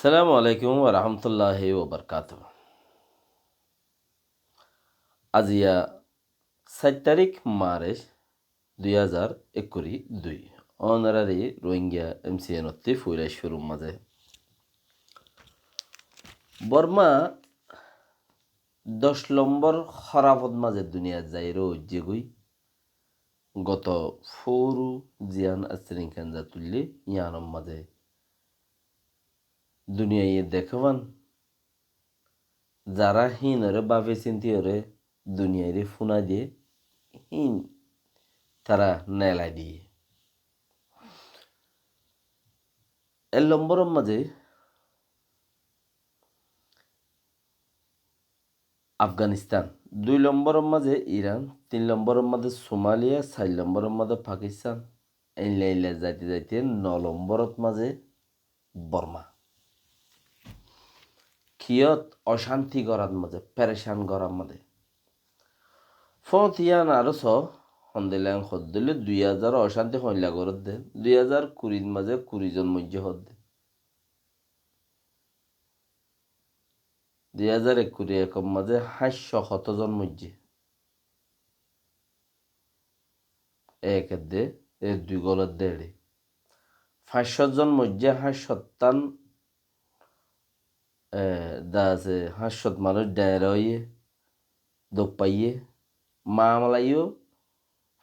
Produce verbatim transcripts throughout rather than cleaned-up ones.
Assalamu alaikum warahmatulláhi wabarakátuhu. Aziya sair tarík March dui házar ekkuri dui. Ónorari Rohingya M C N ottí foila cúrur mazé. Borma doc lombor hórafot mazé duniyat zaiyóre óijjegói. Goto fóoru ziyán astrin kenza tuillé yíanor mazé duniyaiye deké fán, zará híinoré báfi sintíyoré duniyairé fúnai diyé, híin tará neelai diyé. Ek lombóror mazé Afganistán, dui lombóror mazé Iran, tin lombóror mazé Somáliya, sair lombóror mazé Pakistán, einle einle zaite zaite no lombórot mazé Borma. Kiyót ocánti gorát mazé, perecán gorát mazé. Fót yían aró só, hondilla hoddíle dui házar ocánti hoilla goródde, dui házar kurit mazé kuri zon moijjé hoódde. Dui házar ekkuri ekot mazé háñt cót hoto zon moijjé. Ek edde, e dui gol edde eçé. Fañs cót zon moijjé, háñt cót tán, e, da asé, háñt cót manúic dheñra óiye, duk faiyé, mamala yó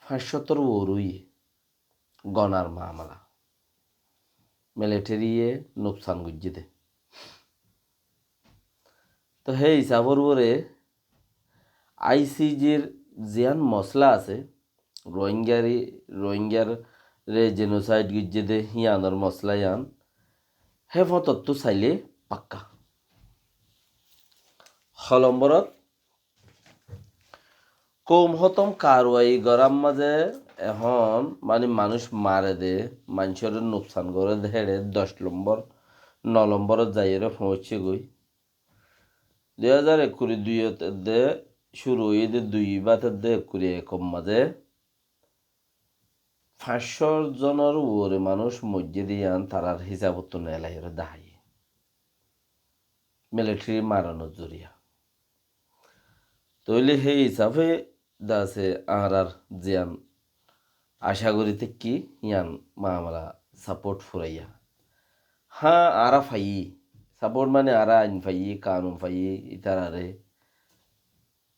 fañs cótor uore óiye, gonar mamala. Militariye nuksan goijjé dé. Toh hé hisafor uore I C Jr ziyán mosla asé, Rohingyari, Rohingyare genocide goijjé dé híanor mosla yían, hé fótottú sailé fakka. Ho lomborot koum hótom karwai gorár mazé ehón mani manúic mare dé, maincóre nuksan goré dé héçe doc lombor, no lomborot zaiyóre foóñiccé goi. Dui házar ekkuri duiyot edde cúru óiye dé dui bát edde ekkuri ekot mazé fañs cót zonor uore manúic moijjé dé yían tarár hisabottú neelai óre daháiye. Militari maranor zoriya. Tóile hé hisafe da asé añárar ziyán acá gorí táikki yían mamala saport furaiya. Há, añára faiyí, saport mane añára ain faiyí, kanun faiyí, ítarare,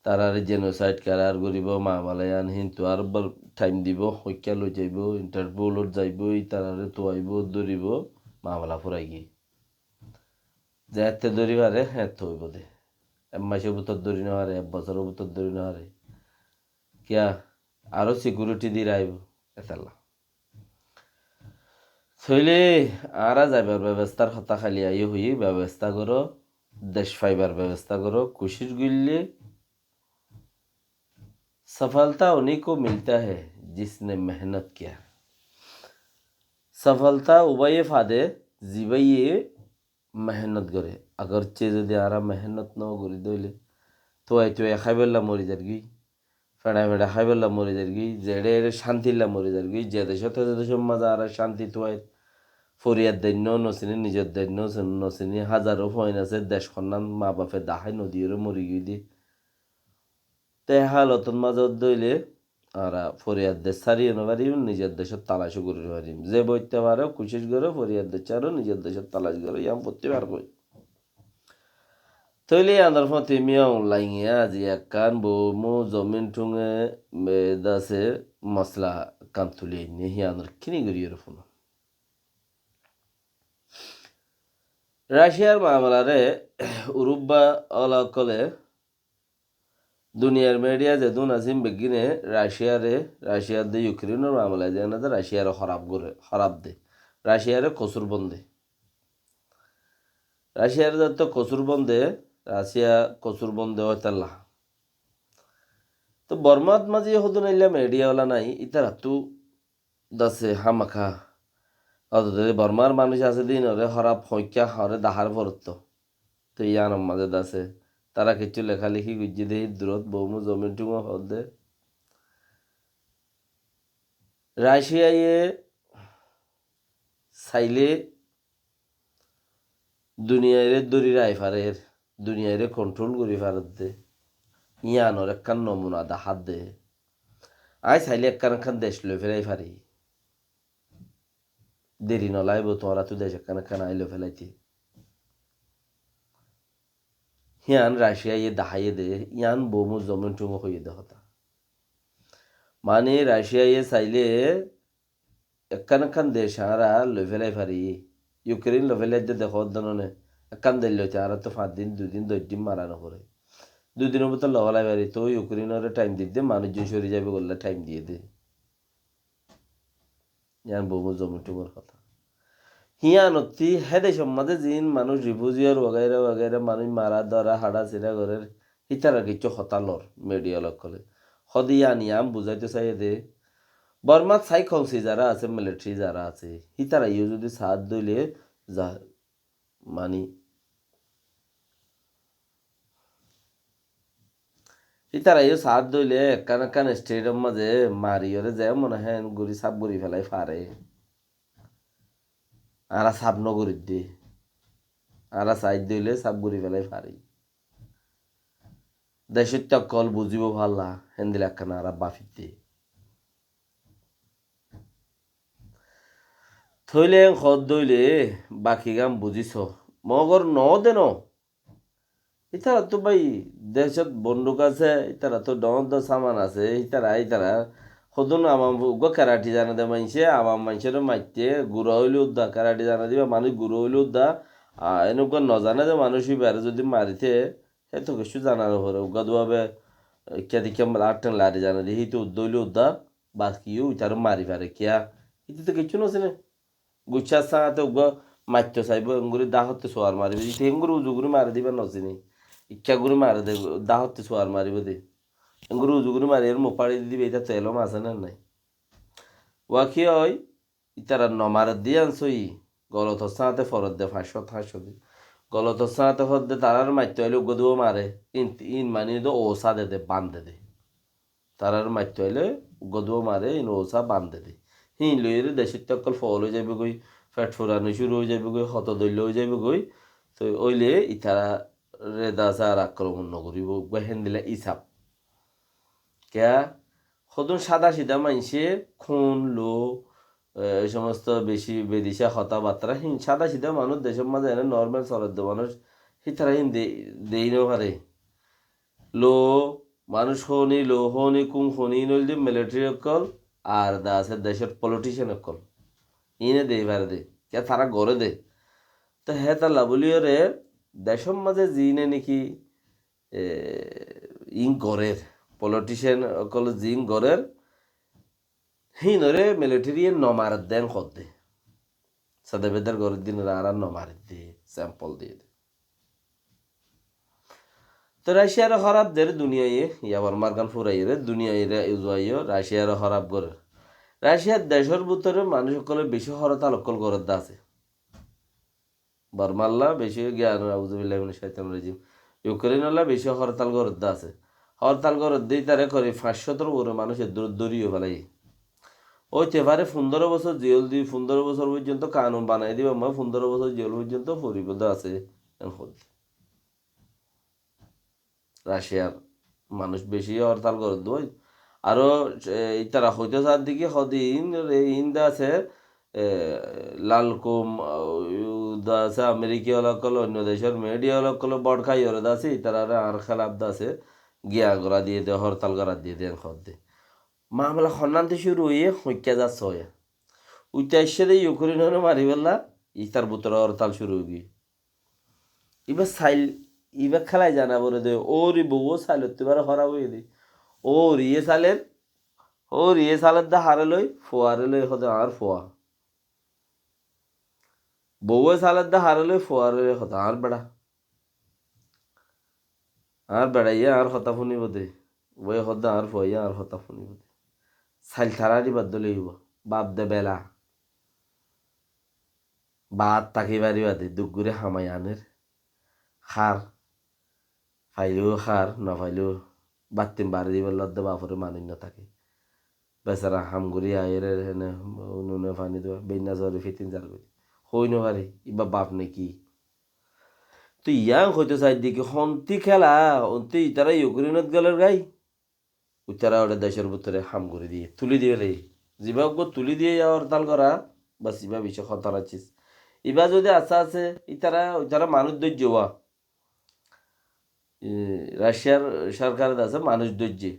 tarare genocide karar goríbo mamala yían, hintu ar bar thaim dibo, hoikká loi zaibo, Interpolot zaibo, ítarare tuaibo, dóribo, mamala furai giyé. Zeéñtte dóri fare, hééñtte óibo dé. Ek macór bútore dóri no fare, ek bosóror bútore dóri no fare. Kiyá? Aró sikiuriti di raibo, etálla. Tóile añára zaibar bebostár hotá háli aiyó hoiyí, bebostá goró, dec faibar bebostá goró, kucíc goillé, safalta unhí ko milta hai, jisne mehnat kiya. Safalta ubáye fade, zibáye mehénnot goré. Agorce zodi añára mehénnot no gorí dé óile, tuai tuai háibolla mori zargói, feçai feçai háibolla mori zargói, zeçé eçé cántilla mori zargói, ze decót hé decór mazé añára cánti tuair, foriyad dainno no siní, nizor dainno no siní, házaro fuain asé, dec honnán mabafe dahái no diyóre mori giyói dé. Te halotor mazé ódde óile añára foriyar dec sáriyo no farim, nizor decót talac ó gorí no farim. Ze boitte fare kucíc goró, foriyar dec sáro, nizor decót talac goró, yián fottí fargói. Tóile yiánor fóti miya unlainge azi ekkán boumu zomin thunge, e, dase mosla ekkán tuli ainne, yiánor kini gorí ore funo. Raciyar mamalare Urubba ola ókkole duniyar midiya zedún asé beggíne Raciyare, Raciyar de Yukrenor mamala ziyán asé Raciyare hóraf goré, hóraf de. Raciyare kosúr bon de. Raciyare zeto kosúr bon de, Raciya kosúr bon de óitalla. Toh Bormat mazé hodún ailla midiya ola nai, ítarattú dase hámaka. Ódde Bormar manúic asé de ínore hóraf hoikká hore dahár forotto. Te yiánor mazé dase tará kessú lekáleki goijjé de híddurot boumu zomin thungo hoódde. Raciyaye sailé duniyaire dóri rái farer, duniyaire kontrol gorí faredde, yíanor ekkán nomuna dahádde. Aññí sailé ekkán ekkán dec loi félai fari. Deri nolaibó tuáñrattú dec ekkán ekkán aññí loi félaite. Hían Raciyaye daháiye de, yían boumot zomin thúñgo hoiyé de hotá. Mani Raciyaye sailé ekkán ekkán dec añára loi félai fari. Yukrein loi félai de dekó de none. Ekkán dec loite añárattú fañs din, dui din, doc din mara noforé. Dui dinor bútore loi félai fari. Tóu Yukreinore thaim didde, manúic zon córi zaibou golla thaim diyé de. Yían boumot zomin thúñgor hotá. Híanottí hé decor mazé ziín manúic rifuziyar wagaira wagaira manúic mara, dóra, haçá, sira gorer, hítarar kiccú hotá lor, midiya ókkole. Hode yían, yían buzáito saiyé de, Bormat sai kousi zará asé, militari zará asé, hítaraiyó zudi saát dóile za, mani, hítaraiyó saát dóile ekkán ekkán stediyom mazé mariyóre ze mone hoó en gorí sáf gorí félai fare. Añára sáf nogorídde. Añára saát dóile sáf gorí félai fari. Decótta ókkol buzíbo falla, héndilla ekkán añára bafidde. Tóile en hoódde óile, bakigán buzíso. Mogor noó de no. Ítarattú bái, decót bonduk asé, ítarattú dhoóñr dhoóñr saman asé, ítara, ítara. Hodún amam uggúa karati zane de maincé, amam maincóre maitté, gura óile udda, karati zane de íba manúic gura óile udda. A, enugga nozané de manúic íbare zudi marité, hé to kiccú zana noforé. Uggúa duwa be, e, kiyá de kiyá añáttun lari zane de, híte udda óile udda, bas kiyó ítare mari fare kiyá. Híte to kiccú nosine. Guccár sáñte uggúa maitto saibó, engorí dáhotte suar maribó. Íte engorí uzu gorí mare de íba nosine. Ikká gorí mare de, dáhotte suar maribó de. Engorí uzu gorí mari, ére muk fáçi di diba, ítattú elóm asé né nai? Wá ki ói, ítara nomaredde yían sóiyi, golotor sáñte foredde fañs cót, fañs cót di. Golotor sáñte foredde tarár maitto aile uggúa duwa mare, ín, ín mani de ousa de de, bande de. Tarár maitto aile uggúa duwa mare, ín ousa bande de. Híin loiyóre decótta ókkol fool ói zaibói, fet furani cúru ói zaibói, hoto dóilla ói zaibói. Toi óile ítarare de asé ar akromon nogoríbo, uggúa héndilla ísab. Kiyá? Hodún sáda sida maincé kún lou, e, ei somosto beci bedicá hotábattá, hín sáda sida manúic decór mazé ene normal soledde manúic, hítara hín de-, dei nofare. Lou, manúic honi, lou honi, kún honi, ín óilde militari ókkol, ar de asé decór politician ókkol. Íne dei fare de, kiyá tará goré de. Te hétalla bóliyoré decór mazé ziíne niki e, ín gorér, politician ókkole ziín gorér, híinore militariye nomaredde en hoódde. Sade bedar gorér dinore añára nomaredde, sempol diyé de. Te Raciyare hóraf der duniyaiye, yabar margan furaiyere, duniyaiye uzuaiyo, Raciyare hóraf gorér. Raciyar decór bútore manúic ókkole beci hórtal ókkol gorédde asé. Bormalla beci giyan, auzubillahi minash shaitanir rajim. Yukrenolla beci hórtal gorédde asé. Hórtal gorédde ítare korib fañs cótor uore manúic eddúr dóriyo félaiye. Óite fare fundóro bosór jel di, fundóro bosór foijjonto kanun banai diba, ma fundóro bosór jel foijjonto foribó de asé, en hoódde. Raciyar manúic beci hórtal gorédde ói. Aró, e, ítara hoito sádde ki, hoódde ín, e, ín de asé, e, lalkum, e, de asé Ameriki óla ókkol, oinno decór midiya óla ókkol bódkaiyoré de asé, ítarare añár hélaf de asé, giya gorá diyé de, hórtal gorá diyé de, en hoódde. Mamela honnán te cúru óiye, hoikká za soya. Uite aiccé de Yukrenore maribálla, ítar bútore hórtal cúru ói giyé. Ibá sail, ibá kélai zana foré de, óri bouwó sailottú ibáre hóraf óiye de. Óriye sailer, óriye sailer de haré loi, fuaré loi hoóde añár fua. Bouwé sailer de haré loi, fuaré loi hoóde añár beça. Añár beçaiye añár hotá fúnibo de. Bouwé hoóde añár fuaiye añár hotá fúnibo de. Sail tará dibar dóle óibo. Baf de bela. Baát táki faribá de, duk gorí hamai aner. Hár, failé ó hár, nofailé ó báttin bari dibar lodde baforé manúic notáke. Besara ham gorí aiyóre hene nune faní dua, beinna zori fitin zar gorí. Hoi nofari, ibá baf neki? Toi yián hoito saidde ki, hontí kéla, hontí itará Yukreinot geler gái, itará ore decor bútore ham gorí diye, tulí diye le. Zibá uggúa tulí diye ya hortal gorá, bas ibá beci hótarar ciz. Ibá zodi asé asé, itará, itará manúic dóijje wa. E, Raciar sorkare de asé manúic dóijje.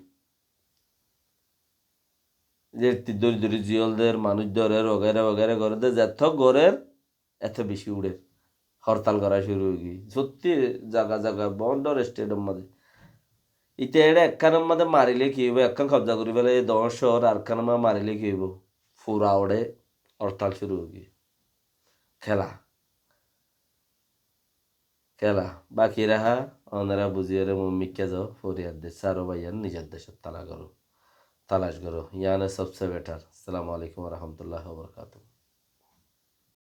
Ze ti dóri dóri ziyól der, manúic dórer, wagaira wagaira gorer de, zeto gorer, eto beci uçer. Hortal gorá cúru ói giyé. Sottí zaga zaga, bondor state or mazé. Ite eçe ekkánor mazé marile ki óibo, ekkán kobza gorí félaiye, doñr cóor, arekkánor mazé marile ki óibo? Fura uçe hortal cúru ói giyé. Kéla. Kéla. Baki raha, onora buziyóre mui mikká zo, foriyad de, saro baiyan, nizor decot tala goró, talac goró. Yián sobse better. Assalamu alaikum wa rahmatullahi wa barakatuhu.